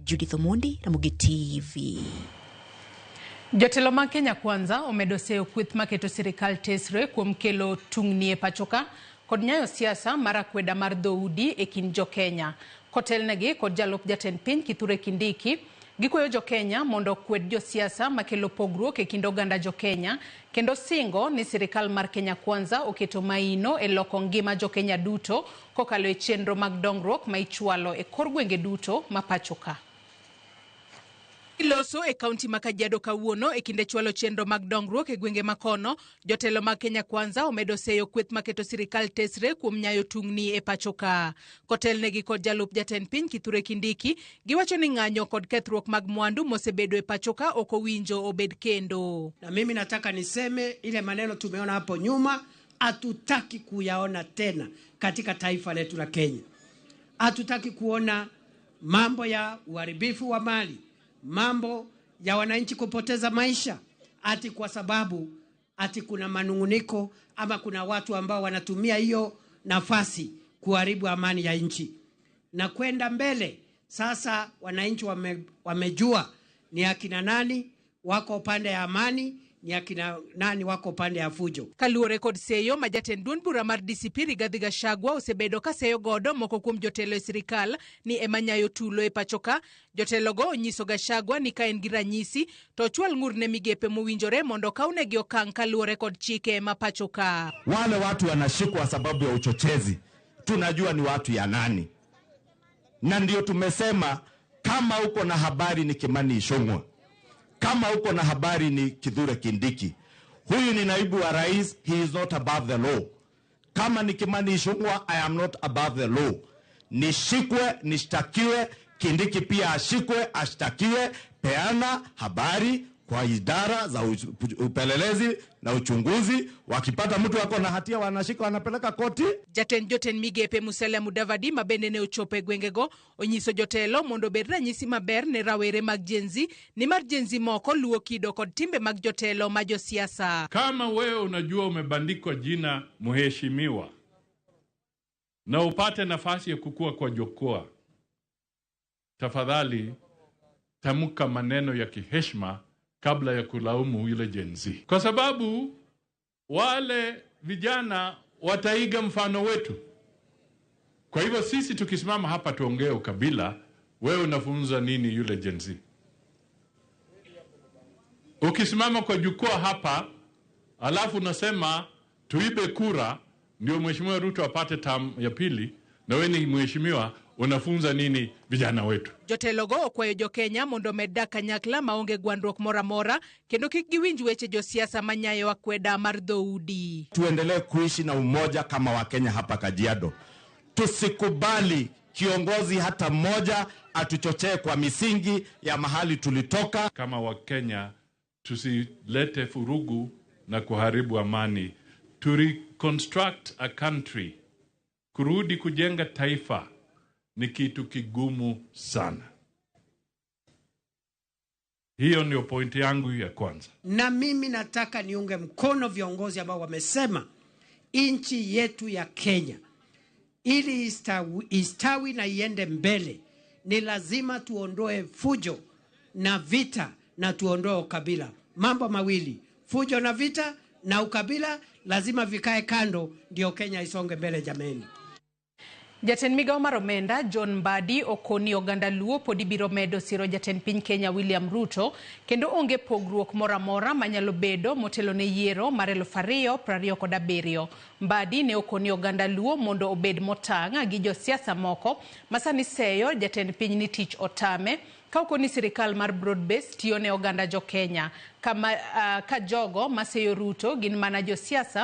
Judith Omondi, Ramogi TV. Jotelo mag Kenya Kwanza omedo seyo kweth maketo sirikal tesre kuom kelo tungni e pachoka kod nyayo siasa mar akweda mar dhoudi e kind jokenya. Kotelnegi kod jalup jatend piny Kithure Kindiki, gikwayo jokenya mondo okwed josiasa makelo pogruok e kind oganda jokenya kendo singo ni sirikal mar Kenya Kwanza oketo maino e loko ngima jokenya duto kokalo e chenro mag dongruok ma ichwalo e kor gwenge duto ma pachoka. Loso e kaunti ma Kajiado kawuono e kinde chwalo chenro mag dongruok e gwenge makono, jotelo mag Kenya Kwanza omedo seyo kweth maketo sirikal tesre kuom nyayo tungni e pacho ka. Kotelnegi kod jalup jatend piny Kithure Kindiki, giwacho ni ng'anyo kod kethruok mag mwandu mosebedo e pacho ka ok owinjo obed kendo. Na mimi nataka niseme ile maneno tumeona hapo nyuma hatutaki kuyaona tena katika taifa letu la Kenya. Hatutaki kuona mambo ya uharibifu wa mali, mambo ya wananchi kupoteza maisha ati kwa sababu ati kuna manunguniko ama kuna watu ambao wanatumia hiyo nafasi kuharibu amani ya nchi na kwenda mbele. Sasa wananchi wamejua ni akina nani wako upande ya amani, ni akina nani wako upande ya fujo. Kaluwore kod seyo ma jatend duond bura mar DCP Rigathi Gachagua osebedo ka seyo godo moko kuom jotelo e sirikal ni ema nyayo tulo e pachoka, jotelogo onyiso Gachagua ni ka en gi ranyisi to ochwal ng'ur ne migepe mowinjore mondo okawnegi okang' kaluwore kod chike ma pachoka. Wale watu wanashikwa sababu ya uchochezi, tunajua ni watu ya nani, na ndio tumesema kama uko na habari ni Kimani Ichung'wah, kama uko na habari ni Kithure Kindiki, huyu ni naibu wa rais, he is not above the law. Kama ni Kimani Ichung'wah, I am not above the law. Nishikwe, nishtakiwe, Kindiki pia ashikwe, ashtakiwe. Peana habari kwa idara za upelelezi na uchunguzi. Wakipata mtu ako na hatia wanashika, wanapeleka koti. Jatend jotend migepe Musalia Mudavadi ma bende ne ochopo e gwengego onyiso jotelo mondo obed ranyisi maber ne rawere mag Gen Z nimar Gen Z moko luwo kido kod timbe mag jotelo ma josiasa. Kama wewe unajua umebandikwa jina mheshimiwa na upate nafasi ya kukua kwa jukwaa, tafadhali tamka maneno ya kiheshima kabla ya kulaumu yule Gen Z, kwa sababu wale vijana wataiga mfano wetu. Kwa hivyo sisi tukisimama hapa tuongee ukabila, wewe unafunza nini yule Gen Z? Ukisimama kwa jukwaa hapa alafu unasema tuibe kura ndio Mheshimiwa Ruto apate term ya pili, na wewe ni mheshimiwa, unafunza nini vijana wetu? Jotelogo okwayo jokenya mondo omed dak kanyakla maonge gwandruok moro amora kendo kik giwinj weche josiasa manyayo akweda mar dhoudi. Tuendelee kuishi na umoja kama Wakenya hapa Kajiado. Tusikubali kiongozi hata mmoja atuchochee kwa misingi ya mahali tulitoka. Kama Wakenya tusilete furugu na kuharibu amani. To reconstruct a country, kurudi kujenga taifa ni kitu kigumu sana. Hiyo ndio pointi yangu ya kwanza. Na mimi nataka niunge mkono viongozi ambao wamesema nchi yetu ya Kenya ili istawi na iende mbele ni lazima tuondoe fujo na vita na tuondoe ukabila. Mambo mawili, fujo na vita na ukabila lazima vikae kando ndio Kenya isonge mbele jameni. Jatend migao mar omenda John Mbadi okoni oganda Luo podi biro medo siro jatend piny Kenya William Ruto kendo onge pogruok moro amora manyalo bedo motelo ne yiero mar 2027. Mbadi ne okoni oganda Luo mondo obed motang' gi josiasa moko ma sani seyo jatend piny ni tich otame ka okoni sirikal mar broad base tiyo ne oganda jo Kenya ka jogo maseyo Ruto gin mana josiasa.